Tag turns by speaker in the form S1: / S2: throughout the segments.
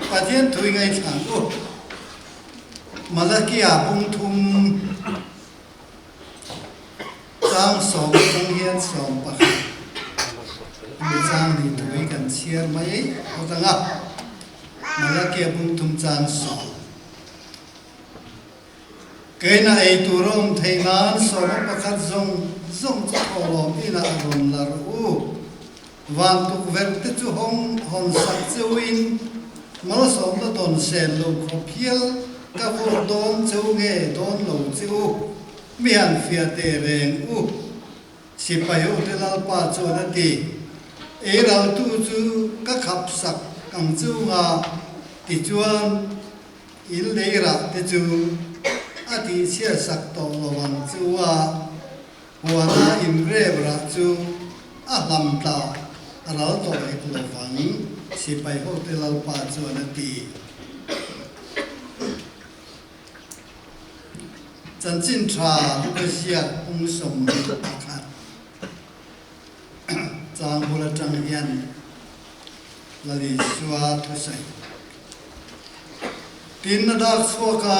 S1: Pathian thui ngaithla ang u. Malakia bung thum chang sawm atang hian 11 mi chang ni thui kan chhiar mai phawt ang a. Malakia bung thum chang sawm. Keina ei tur a awm theih nan sawma pakhat zawng zawng chu thawhlawm inah a rawn la rawh u. Van tukverh te chu hawng hawn sak cheu in malsawmna dawn sel lo khawp hial ka vur dawn cheu nge dawn lo che u, mi han fiah teh reng u. Sipai ute Lalpa chuan a ti, Ei raltu chu ka khap sak ang chunga tichuan, In lei rah te chu a tihchhiat sak tawh lo ang chu a, huana inrep rah chu a hlam tla a ral tawh hek lo vang, sipai hote Lalpa chuan a ti. Chanchin tha luka ziak pung 21 chang bul atang hian Lalisua thusawi. Tin a dak chhuak a,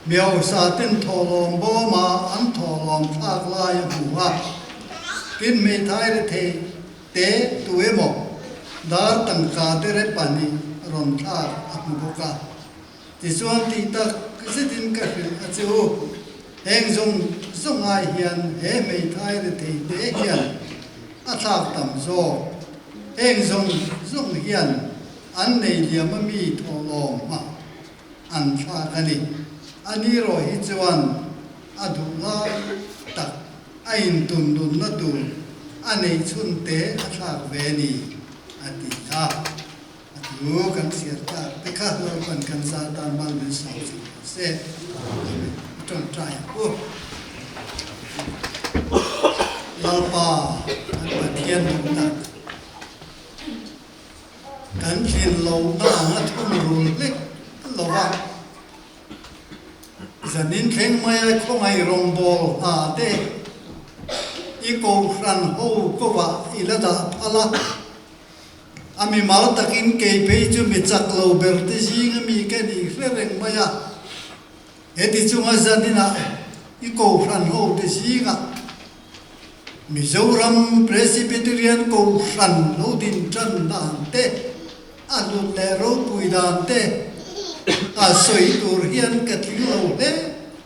S1: Miosa ten thawhlawm bawma an thawhlawm thlak lai a hmu a, tin hmeithai rethei te tu emaw dar tangka te rep pahnih rawn thlak a hmu bawk a. Tichuan tih tak zetin ka hrilh a che u, heng zawng zawng ai hian he hmeithai rethei te hian a thlak tam zawk. Heng zawng zawng hian an nei liam a mi thawhlawm hmah an thlak a ni. A ni rawh hi chuan a duh lai tak a intun nunna tur a neih chhun te a thlak ve ni, a ti a. A thu kan chhiar tak te kha Lalpan kan za tan mal min sawm chho rawh se. Amen. I tawngtai ang u. Lalpa kan Pathian duh tak kan tlin lohna ang a thum rul hlek lo va, zanin thleng maia khawngaih rawngbawl hna te i kohhran ho kovah i la dah phal a. A mimal takin kei phei chu mi chak lo ber te zinga mi ka nih hre reng mai a. Heti chunga zaninah i Kohhran ho te zingah Mizoram Presbyterian Kohhran lo din tan dan te, a hlut leh ropui dan te a sawi tur hian ka tling lo hle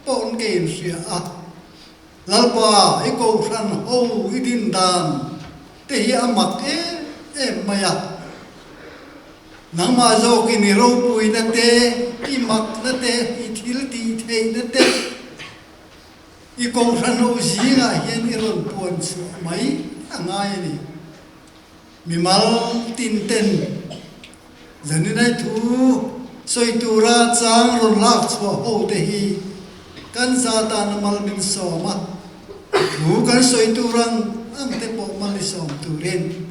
S1: pawhin ka inhria a. Lalpa, i Kohhran ho i din dan te hi a mak em em mai a. Nangmah zawkin i ropuina te, i makna te, i thil tih theihna te, i Kohhran ho zingah hian i rawn puan chhuah mai a ngai a ni. Mimal tin ten Zaninai thu sawi tura chang rawn lak chhuah ho te hi kan za tan a mal min sawm a, thu kan sawi tur ang ang te pawh mal i sawm turin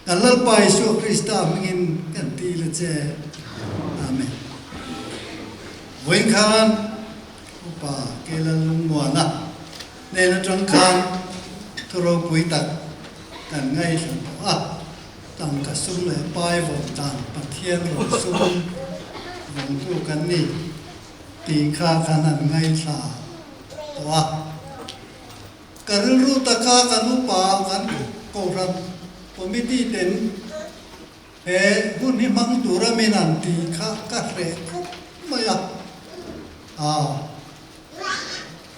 S1: kan Lalpa Isua Krista hmingin kan ti la che. Amen. Vawiin khan Upa Kelan Lungmuana hnen atang khan thu ropui tak kan ngaihla tawh a, tangka sum leh pai vawm dan Pathian rawn sum vawngtu kan ni tih kha kan han ngaihla tawh a. Ka rilru taka kan upa kan Kohhran Committee ten he hun hi hmang tura min an tih kha ka hreh khawp mai a. Aa.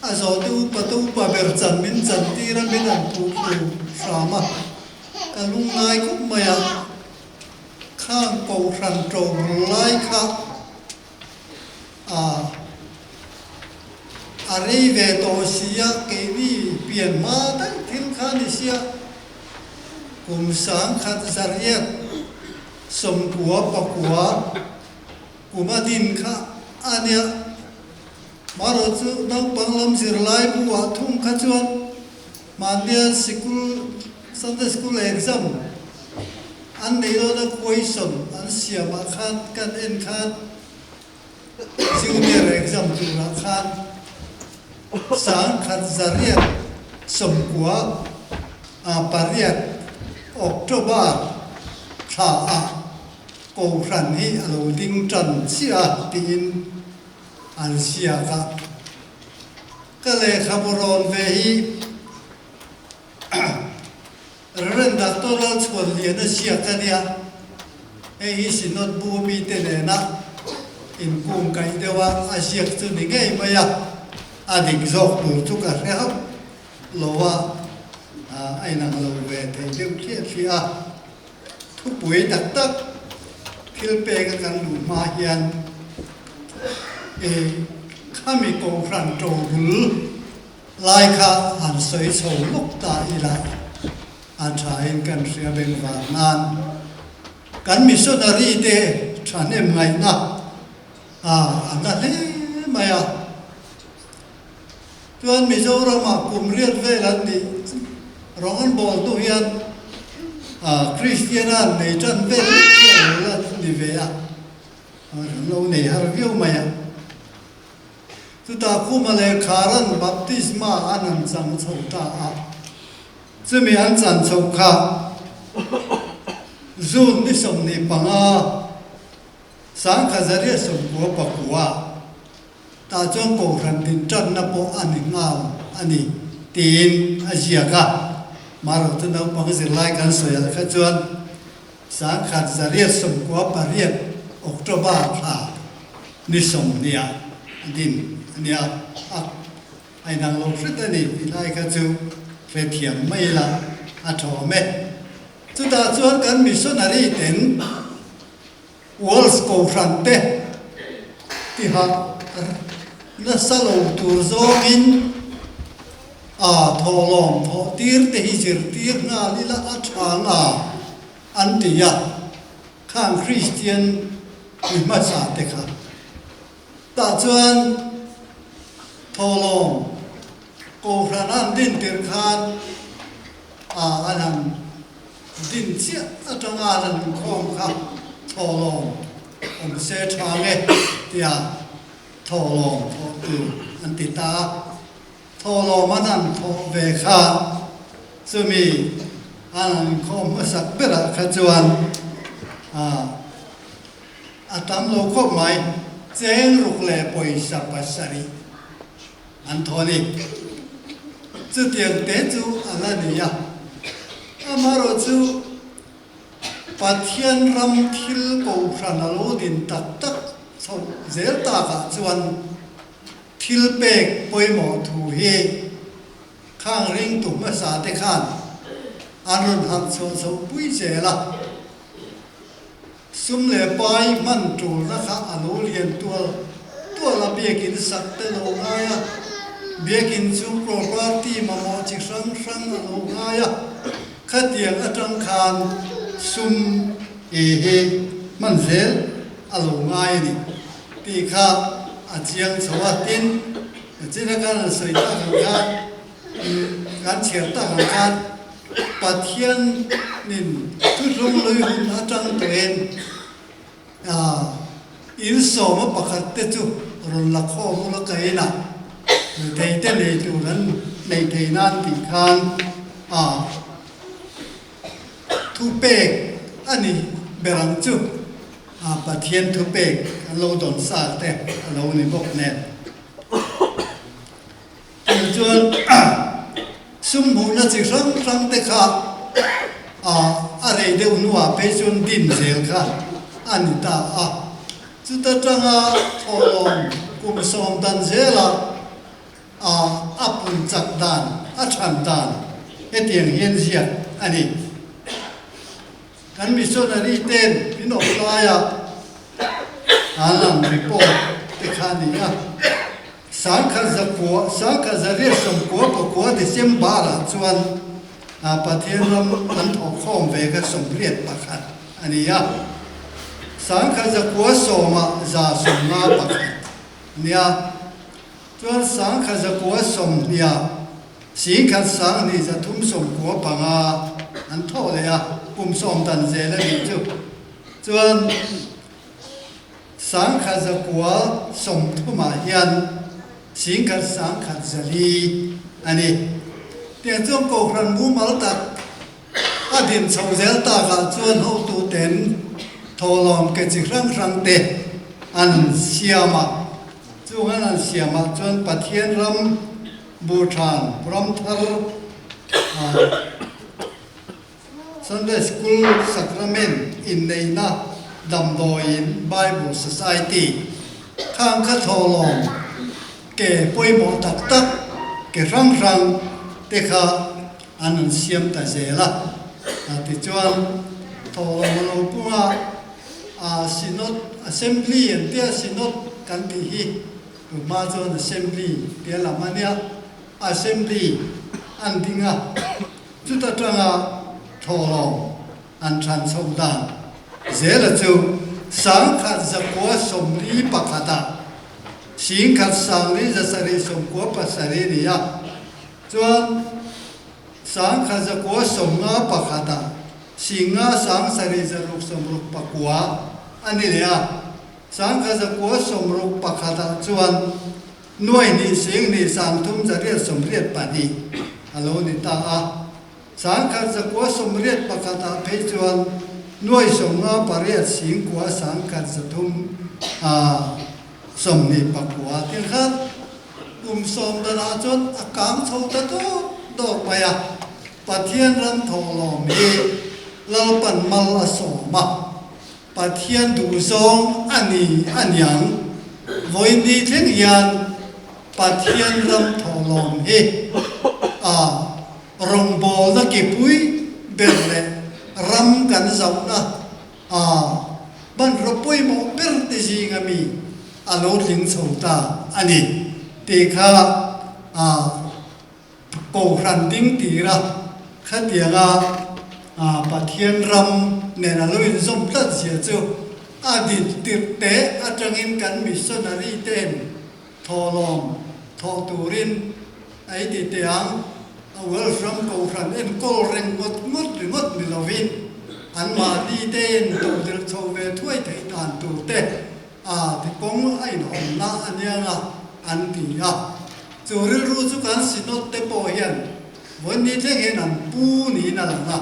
S1: A zawhte upa te upa ber chan min chan tir a min an puh thlu hram a, ka lungngai khawp mai a. Khang Kohhran ṭobul lai kha a a rei ve tawh si a, keini pian hma daih thil kha ni sia, kum 1969 kum a din kha a nia. Marawh chu naupang lam zirlai bu ah thung kha chuan mahnia sikul Sunday school exam an neih lohna question an siam ah khan kan en khan junior exam turah khan 1998 October thla ah. Kohhran hi a lo ding tan chiah a tiin an ziak a. Ka lehkhabu rawn ve hi Rev. Doctor Lalchhuanliana ziak a nia, hei hi Synod bu mite nena inkung kaih deuha a ziak chu ni ngei mai a, a dik zawk tur chu ka hre hauh lo a, a inang lo ve thei deuh thliah thliah a. Thupui tak tak thil peka kan luh hma hian i khami Kohhran to bul lai kha han sawi chho lawk ta ila a thain kan hria beng vang nan kan missionary te thahnem ngaihna a a na hle mai a. Chuan Mizoramah kum riat vel an nih rawng an bawl hnu hian Kristiana an nei tan vel vek hi a lo la ni ve a, an lo nei har viau mai a. Chutah Khuma leh Kharan baptisma an han chang chho ta a, chumi an chan chhoh kha June ni 25, 1999, Tah chuan Kohhran din tanna pawh a ni nghal a ni, tiin a ziak a. Marawh chu naupang zirlai kan sawiah kha chuan 1998 October thla ni 20 a din a nia, a a inang lo hret a ni tih lai kha chu hrethiam mai ila a tha awm e. Chutah chuan kan missionary ten Wales Kohhran te tiha nasa lo tur zawngin a thawhlawm thawh tir te hi zirtir nghal ila a tha nga an ti a, khang Kristian mi hmasa te kha tah chuan thawhlawm Kohhran an din tir khan a an han Din chiah atanga an han inkhawm kha thawhlawm awm se tha nge tia thawhlawm thawh tur an ti ta a. Thawhlawm an han thawh ve kha chumi an han inkhawm hmasak berah kha chuan a tam lo khawp mai, cheng ruk leh pawisa pasarih. An thaw ni. Chutiang te chu a la ni a. Amaherawh chu Pathian ram thil kohhran a lo din tak tak chhoh zel takah chuan thil pek pawimawh thu hi khang ringtu hmasa te khan an rawn harh chhuah chhoh pui zel a. Sum leh pai hman tulna kha a lo lian tual tual a, biakin sak te lo ngai a, biakin chu property mamawh chi hrang hrang a lo ngai a, khatiang atang khan sum i hi hman zel a lo ngai a ni tih kha a chiang chho a, tin, china khan an sawi tak ang khan kan chhiar tak ang khan Pathianin thuthlung lui hun atang tawhin in sawma pakhat te chu rawn la khawm ula ka inah thei te nei tur an neih thei nan tih khan thupek a ni ber ang chu Pathian thupek an lo dawn sa te a lo ni bawk nen. Tichuan, sum hmuhna chi hrang hrang te kha a rei deuh hnuah phei chuan din zel kha a ni ta a. Chuta tanga thawhlawm kum sawm dan zela a pun chak dan, a than dan hetiang hian ziak a ni. Kan missionary ten min awm laia an han report te kha a ni a, 1900 1999 December-ah chuan Pathian ram an thawhkhawm ve kha 81 a ni a, 1910-ah 151 a ni a, chuan 1920-ah 1395 an thawh leh a, kum sawm dan zel a nih chu. Chuan 1930-ah hian 1104 a ni. Tiang chuan Kohhran mumal tak a din chho zel takah chuan hotuten. Thawhlawm ke chi hrang hrang te an siam a, chung an han siam ah chuan Pathian ram Buhthan ram thar ah Sunday School Sacrament inneihna damdawiin Bible Society khang kha thawhlawm ke pawimawh tak tak ke hrang hrang te kha an rawn siam ta zel a. Tichuan thawhlawm a lo pung a, a Synod Assembly an tia Synod kan tih hi tunhma chuan Assembly tia lam a nia, Assembly an ding a. Chuta tanga thawhlawm an than chho dan zela chu 1141 ah 1797 ni a, chuan 1951 ah 5669 a ni leh a, 1961 ah chuan Nuaihnih singhnih sangthum zariat sawmriat pahnih a lo ni ta a. 1981 ah phei chuan nuai sawmnga pariat singkua sangkhat zathum a sawmhnih pakua thil kha kum sawm danah chuan a kang chho ta dawk dawk mai a. Pathian ram thawhlawm hi Lalpan mal a sawm a. Pathian duhzawng a ni a niang. Vawiin thleng hian Pathian ram thawhlawm hi a rawngbawlna kipui ber leh ram kan zauhna a hmanraw pawimawh ber te zinga mi a lo tling chho ta a ni tih kha a Kohhran ding tira khatianga Pathian ram nen a lo inzawm tlat zia chu a dit tirh te atangin kan missionary te'n thawhlawm thawh turin a i ti teh ang. A Welsh ram kohhran enkawl reng ngawt ngawt ringawt ni lovin anmahni te'n todelh chho ve thuai theih dan tur te A ti kawng a inhawnna a niang a, an ti a. Chu rilru chu kan Synod te pawh hian vawiin thleng hian an pu niin a lang a.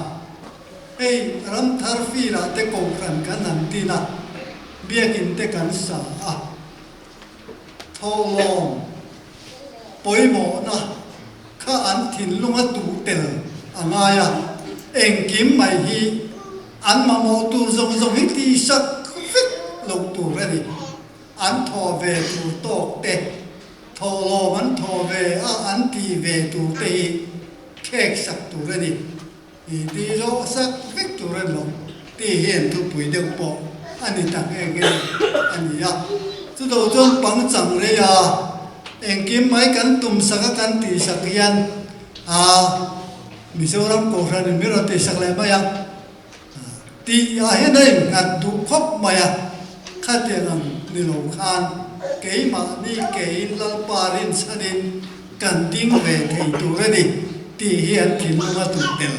S1: Hei Ramthar field ah te kohhran kan han tin a, biakin te kan sa a. Thawhlawm pawimawhna kha an thinlung a tuh tel a ngai a, engkim mai hi an mamawh tur zawng zawng hi tihsak vek loh tur a ni. An thawh ve tur tawk te, thawhlawm an thawh ve a an tih ve tur te hi khek sak tur a ni. I ti zawh sak vek tur a ni lo tih hi an thupui deuh pawh a ni ta nghe nghe a ni a. Chuto chuan pangchang rei a, engkim mai kan tum sak a kan tih sak hian a Mizoram Kohhran in min rawn tih sak leh mai a, tih ah hian a innghat duh khawp mai a, khatiang ang ni lo khan keimahni keiin Lalpa rinchhanin Kan ding ve thei tur a ni tih hi an thinlung a duh tel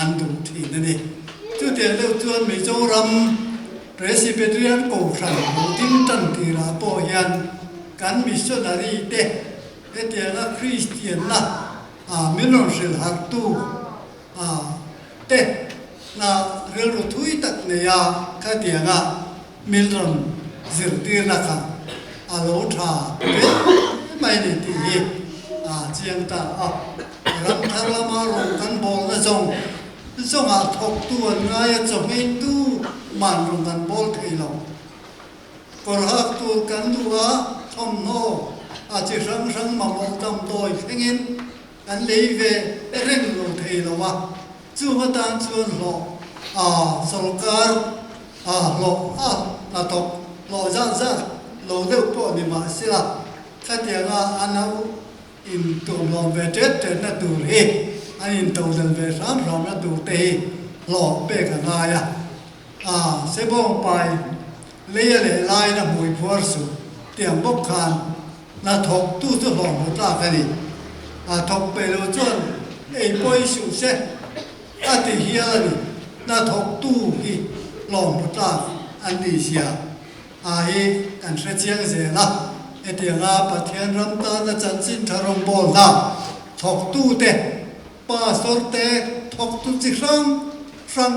S1: an duh thin a ni. Chutiang deuh chuan Mizoram Presbyterian Kohhran lo ding tan tirah pawh hian kan missionary te hetianga Kristianna min rawn hrilh harhtu a te hna rilru thui tak nei a khatianga min rawn zirtirna kha a lo tha hle mai ni tih hi a chiang ta a. Ram thar lama rawng kan bawlna zawng zawngah thawktu an ngai a, chawhmeitu man rawng kan bawl thei lo. Kawr hak tur kan duh a, thawmhnaw a chi hrang hrang mamawh damdawi thlengin Kan lei ve reng lo thei lo a, chung atan chuan hlawh a sawrkar a hlawh a hnathawk hlawh zat zat lo deuh pawh ni mah sela, khatianga a nau in tuamhlawm ve ṭet ṭetna tur hi an intodel ve hram hramna tur te hi hlawh pek a ngai a. A sebawng pai leia leh laina hmui phuar suh tiang bawk khan Hnathawktu chu hlawhhmu tlak a ni. A thawk pe lo chuan ei pawi suh se a ti hial a ni. Hnathawktu hi hlawhhmu tlak an ni zia a hi kan hre chiang zel a. Hetianga Pathian ram tana chanchin tha rawngbâwl hna thawktute, pastor te, thawktu chi hrang hrang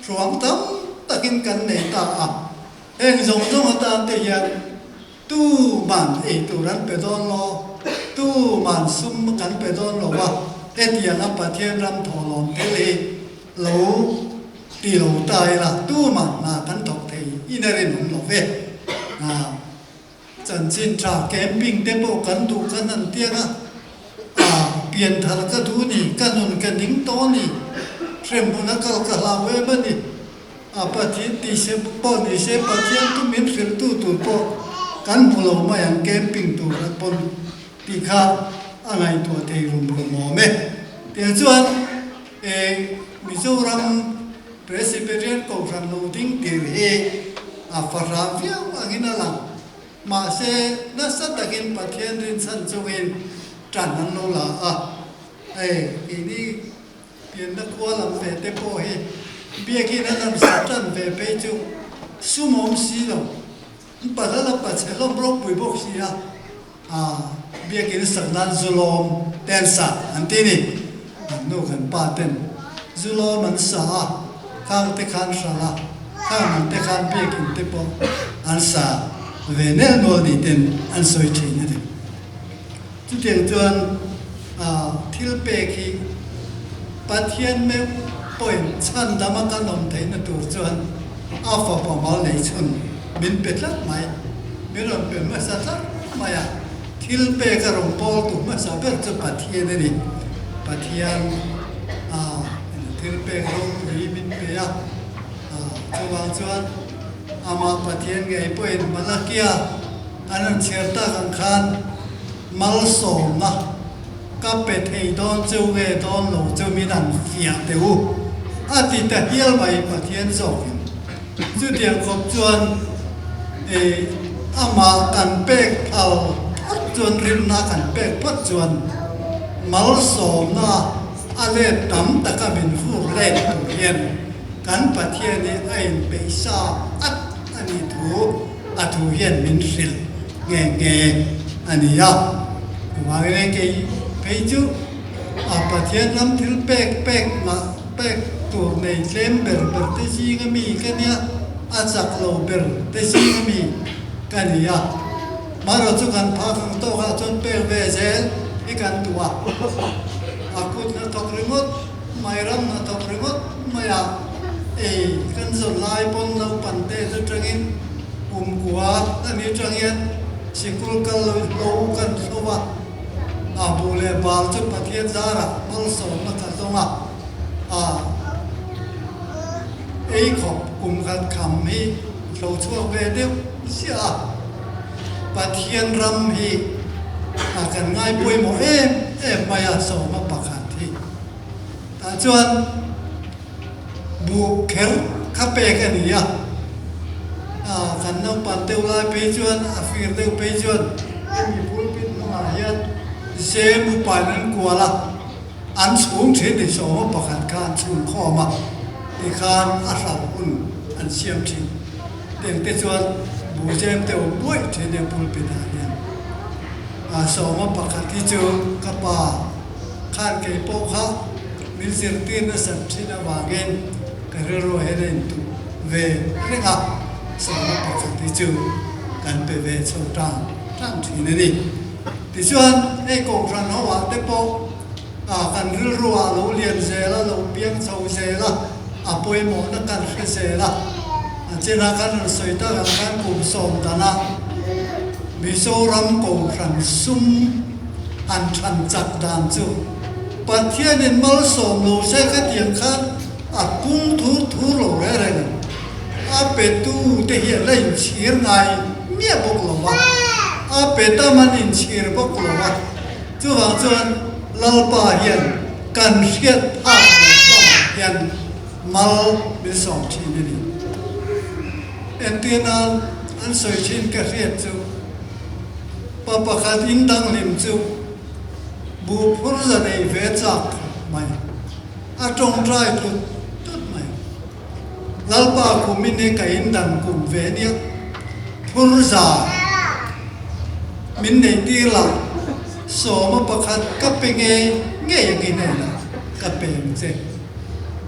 S1: hruang tam tak. takin kan nei ta a. Heng zawng zawng atan te hian tuman ei tur an pe dawn lo, tuman sum kan pe dawn lo a, hetianga Pathian ram thawhlawm thil hi lo ti lo ta ila tuman hna kan thawk thei in a rinawm lo ve. Chanchin tha camping te pawh kan duh kan han tiang a, ah pianthar ka duh ni, ka nun ka ning tawh ni, hremhmun a kal ka hlau em a ni, ah Pathian ti se pawh ni se Pathian chu min hrilh tu tur pawh kan hmu lo mai ang camping tur a pawn tih kha a ngaihtuah thei rum rum awm e. Tiang chuan eh Mizoram Presbyterian Kohhran lo ding tir hi a fahrah viau angin a lang. Mahse, nasa takin Pathian rinchhan chungin tan an lo la a. Hei, keini pianna khua lam ve te pawh hi biakin an han sa tan ve phei chu sumawm si lo. Pasal a pachhe hlawm ropui bawk si a. A biakin sak nan zu lawm te an sa an ti ni. Kan nu kan pa ten zu lawm an sa a, khang te khan hralh a, khang ang te khan biakin te pawh an sa ve nel nual ni ten an sawi thin a ni. Chutiang chuan thil pek hi Pathian meuh pawhin chhandama kan awm theihna tur chuan a fapa mal nei chhun min pe tlat mai. Min rawn pe hmasa tlat mai a, thil pek a rawn pawl tu hmasa ber chu Pathian a ni. Pathian a thil pek ropui min pe a, chuvang chuan amah Pathian ngei pawhin Malakia an rawn chhiar tak ang khan malsawmna ka pe thei dawn chu nge dawn lo chu min han fiah teh u a ti ta hial mai Pathian zawkin. Chutiang khawp chuan amah kan pek phal phawt chuan rinna kan pek phawt chuan malsawmna a let tam taka min vur let tur hian kan Pathian hi a inpeih sa at a nih thu a thu hian min hrilh nghe nghe a ni a. Chuvangin kei phei chu A Pathian ram thil pek pek mah pek tur nei tlem ber ber te zinga mi ka nia, a chak lo ber te zinga mi ka ni a. Marawh chu kan phak ang tawkah chuan pek ve zel hi kan duh a. A kut hnathawk ringawt mai ram hnathawk ringawt mai a, ei kan zawn lai pawn naupang te atangin kum kua a ni tang hian sikul kal lo kan hlo a. A bu leh bal chu Pathian zarah malsawmna ka zawng a, a ei khawp kum khat kham hi hlo chhuak ve deuh ziah a. Pathian ram hi a kan ngai pawimawh em em mai a, sawma pakhat hi. Tah chuan Buh kher kha pek a ni a, kan naupan deuh lai phei chuan a fir deuh phei chuan hemi pulpit hnungah hian zem upain an kual a, an chhung thin ni sawma pakhat kha an chhung khawm a, tikhan a hralh hun an siam thin. Tengte chuan buh zem te awm buaih thin e pulpit ah hian. Sawma pakhat hi chu ka pa khan kei pawh kha Min zirtir nasat thin avangin ka rilru hian a intuh ve reng a, sawmna pakhat hi chu kan pe ve chho tang tang thin a ni. Tichuan, hei Kohhran ho ah te pawh kan rilru ah lo lian zel a, lo piang chho zel a, a pawimawhna kan hre zel a, a chinah kan rawn sawi tak ang khan kum sawm danah Mizoram Kohhran sum an than chak dan chu Pathianin malsawm lo se khatiang khan a pung thur thur lo reng reng ang. A petu te hi an la inchhir ngai miah bawk lo va, a pe tam an inchhir bawk lo va. Chuvang chuan Lalpa hian kan hriat phak loh lamah hian mal min sawm thin a ni. Entir nan an sawi thin ka hriat chu pa pakhat in danghlim chu, Buh phur za nei ve chak khawp mai. A tawngtai tlut tlut mai. Lalpa kum in hi ka in dan kum ve nia. Phur za min nei tir la, sawma pakhat ka pe ngei ngei ang i hnenah ka pe ang che.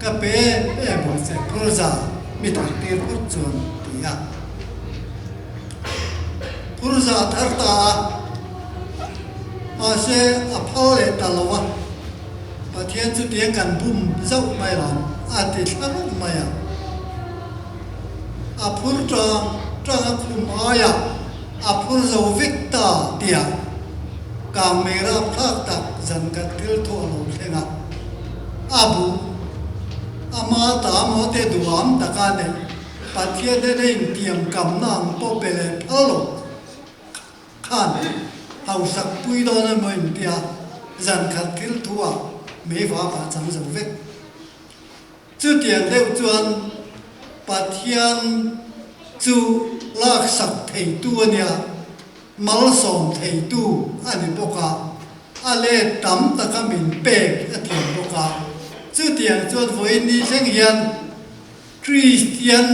S1: Ka pe em em ang che phur za. Mi thar tir phawt chuan ti a. Phur za thar ta a, mahse a phal leh ta lo a, Pathian chu tiang kan bum zauh mai lo a ti thla rawk mai a. A phur tang tang a khum aiah a phur zo vek ta tia kangmei rapthlak tak zan khat thil thu a lo thleng a, a buh ama ta maw te duham taka neih Pathian hnena intiamkamna ang pawh pe leh phal lo khan hausak pui dawn emaw intia zan khat thil thu ah meivak ah chang zo vek. Chutiang deuh chuan Pathian chu laksak theitu a nia, malsawm theitu a ni bawk a, a let tam taka min pek a thiam bawk a. Chutiang chuan vawiin ni thleng hian Kristian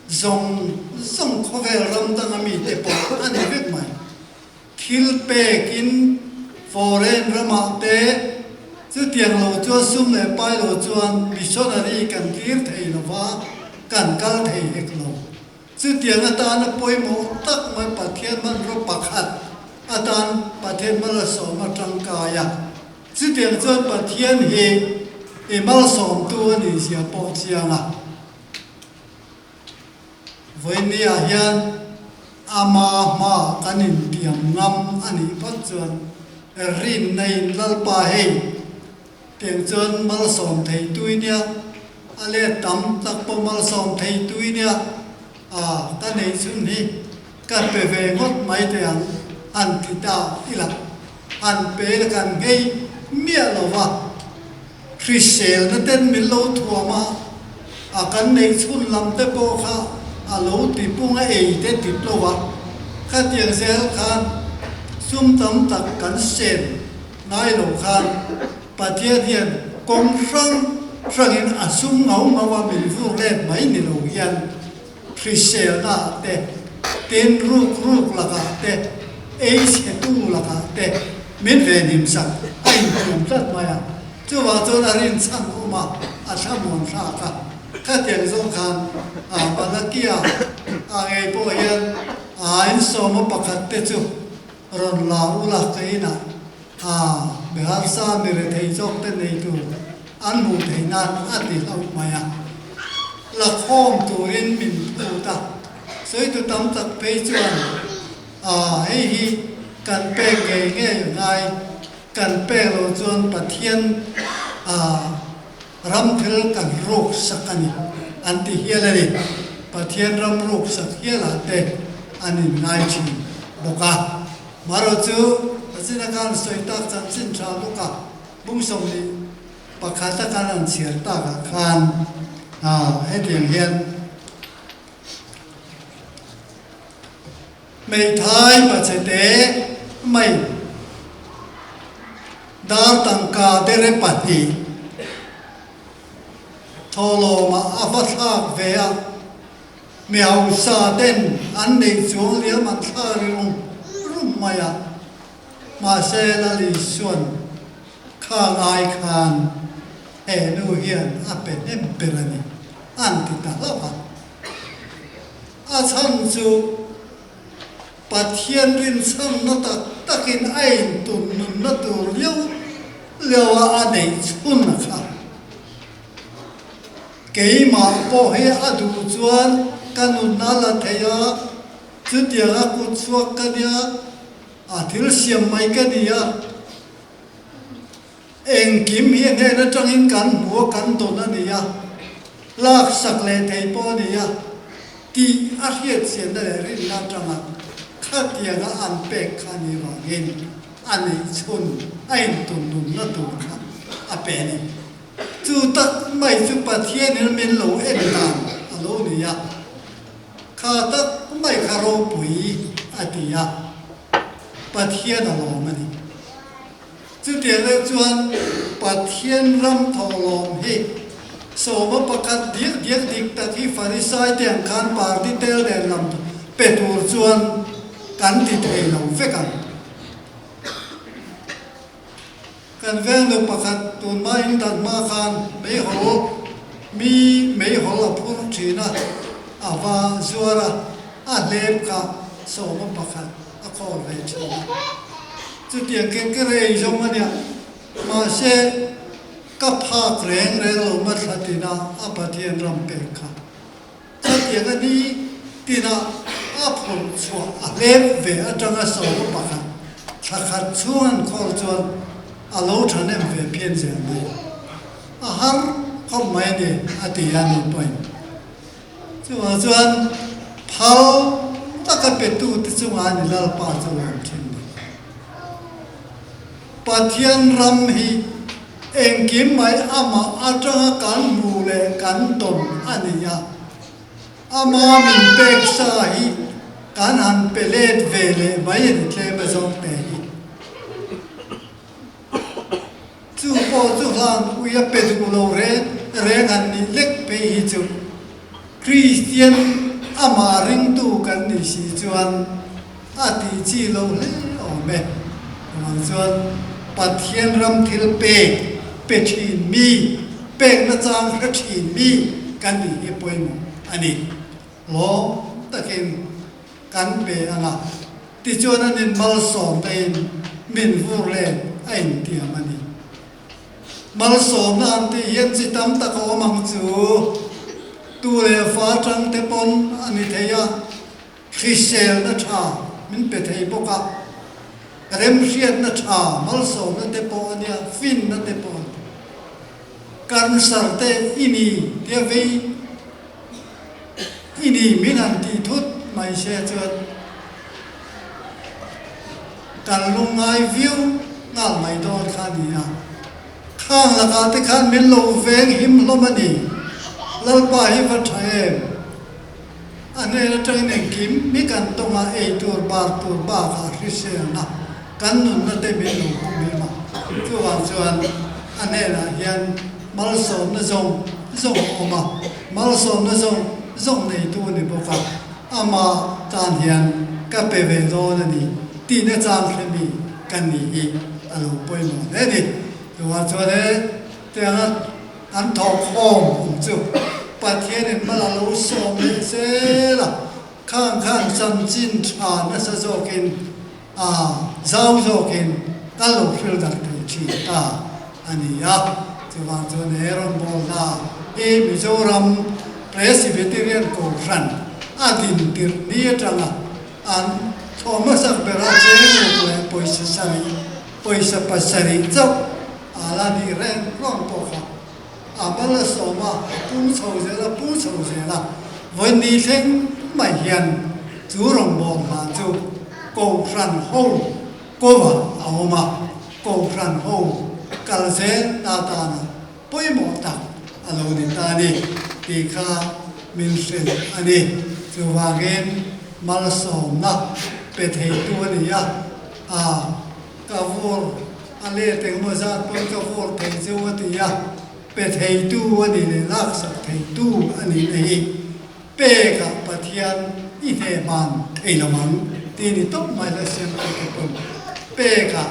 S1: zawng zawng khawvel ram danga mite pawh a ni vek mai. Thil pekin foreign ramah te chutiang lo chuan sum leh pai lo chuan missionary kan tlir thei lo va, kan kal thei hek lo. Chutiang atana pawimawh tak mai Pathian hmanraw pakhat atan Pathian malsawm a tangkai a. Chutiang chuan Pathian hi i malsawmtu a nih zia pawh chiang a. Vawinia hian ama hma kan intiam ngam a nih phawt chuan rinna in Lalpa hei tiang chuan malsawm thei tui nia, a let tam tak pawh malsawm thei tui nia, a ka neih chhun hi ka pe ve ngawt mai teh ang han ti ta ila han pe la kan nghei miah lo va. Hriselna ten min lo thuam a, a kan neih chhun lam te pawh kha a lo ti pung a ei te ti tlo a, khatiang zel khan sum tam tak kan sen ngai lo khan Pathian hian kawng hrang hrangin a sum ngau ngau a min vur let mai ni lo hian hriselna ah te, tin ruk ruk lakah te, ei chhetu lakah te min venhim sak a intiam tlat mai a. Chuvang chuan a rinchhan awm a, a thlamuan thlak a. Khatiang zawng khan a Malakia ah ngei pawh hian a insawma pakhat te chu rawn la ula ka inah a mi harsa mi rethei zawk te nei tur an hmuh theih nan a ti hlauh mai a. La khawm turin min phut a, sawitu tam tak phei chuan a hei hi kan pek ngei ngei a ngai, kan pek loh chuan Pathian a ram thil kan ruk sak a ni an ti hial a ni. Pathian ram ruk sak hialah te an inngai thin bawk a. Marawh chu Pathian a khan sawi tak chanchin tha bawk a, bung 21 a kan han chhiar takah khan hetiang hian hmeithai pachete mai dar tangka dere pahnih thawhlawmah a va thlak ve a. Mi hausa ten an neih chuang liam an thla ri rum rum mai a, mahse Lalisuan kha ngai khan he nu hian a pe hnem ber a ni an ti ta hlauh a. A chhan chu Pathian rinchhanna tak takin a intun nunna tur liau liau a a neih chhun a kha. Keimah pawh hi a duh chuan ka nunna la thei a, chutiang a kut chhuak ka nia, a thil siam mai ka ni a, engkim hi a hnen atangin kan hmu a, kan dawn a ni a, laksak leh thei pawh a ni a, tih a hriat chianna leh rinna atanga khatianga an pek kha ni vangin a neih chhun a intun nunna tur kha a pe a ni. Chu tak mai chu Pathianin min lo en dan a lo ni a, kha tak mai kha ropui a ti a, Pathian a lawm a ni. Chutiang deuh chuan Pathian ram thawhlawm hi sawma pakhat diak diak dik tak hi Farisai te ang khan party tel nen lam pe tur chuan kan ti thei lo vek ang. Kan veng nu pakhat tun hma in dan hma khan meihawl. Mi meihawl a phur thin a, a va zuar a, a hlep kha sawma pakhat a khawl ve thin a. Chutiang ken ka rei zawng a nia, mahse ka phak reng reng lo mathla tina a Pathian ram pek kha. Chutiang a ni tina a phurh chhuah a hlep ve atanga sawma pakhat thla khat chhung an khawl chuan a lo thahnem ve phian zel mai. A har khawp mai a ni a ti a ni pawhin. Chuvang chuan phal taka petute chungah a ni Lalpa chu lawm thin ni. Pathian ram hi engkim mai amah atanga kan hmuh leh kan tawn a ni a. Ama min pek sa hi kan han pe let ve leh mai a ni tlem a zawng te hi. Chu pawh chu hlan ui a pe duh lo reng reng an nih lek phei hi chu Kristian amah ringtu kan nih si chuan a tih chi lo hle awm e. Chuvang chuan Pathian ram thil pek pe thin mi, pekna chang hre thin mi kan nih hi pawimawh a ni. Lawm takin kan pe ang a, tichuan an in malsawmna in min vur let a intiam a ni. Malsawmna an tih hian chi tam tak a awm ang chu, tu leh fa tang te pawn a ni thei a, hriselna tha min pe thei bawk a, remhriatna tha malsawmna te pawh a nia, finna te pawh a ni. Cancer te i ni tia vei. I ni min han tih thut mai se chuan kan lungngai viau nghal mai dawn kha a ni a. Khang lakah te khan min lo veng him hlawm a ni. Lalpa hi va tha em? A hnen atangin engkim hi kan tawnga ei tur bar tur bakah hriselna kan nunna te min lo hum him a. Chuvang chuan a hnenah hian malsawmna zawng zawng a awm a, malsawmna zawng zawng neitu a ni bawk a, ama tan hian ka pe ve dawn a ni tihna chang hre mi ka nih hi a lo pawimawh hle a ni. Chuvang chuan he tianga an thawkkhawm awm chu Pathianin mal a lo sawm leh zel a, khang khan chanchin tha nasa zawkin a zau zawkin ka lo hril darh thei thin ta a ni a. Chuvang chuan he rawngbawlna hi Mizoram Presbyterian Kohhran a din tirh ni atanga an thlawh hmasak bera cheng ruk leh pawisa sarih, pawisa pasarih chauh a la nih reng ruang pawh kha a mal a sawm a, a pung chho zel a, pung chho zel a, vawi thleng mai hian chu rawngbâwl hna chu Kohhran ho kawngah a awm a, Kohhran ho kal zel ta tana pawimawh tak a lo ni ta a ni tih kha min hrilh a ni. Chuvangin malsawmna pe theitu a ni a, a ka vur A let engmaw zat pawn ka vur thei chu a ti a, pe theitu a ni leh laksak theitu a nih na hi pekah Pathian i hnehban thei lo ang tih ni tawp mai la siam thei te pawn pekah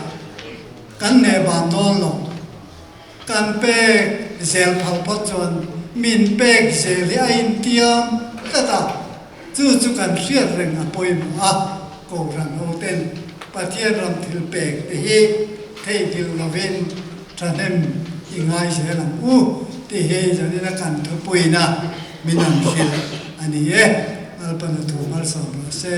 S1: kan hnehban dawn lo. Kan pek zel phal phawt chuan min pek zel hi a intiam tlat a, chu chu kan hriat reng a pawimawh a, Kohhran hoten Pathian ram thil pek te hi theihnghilh lovin thahnem i ngai zel ang u tih hi zanina kan thupuina min an hrilh a ni e. Lalpana thu malsawm rawh se.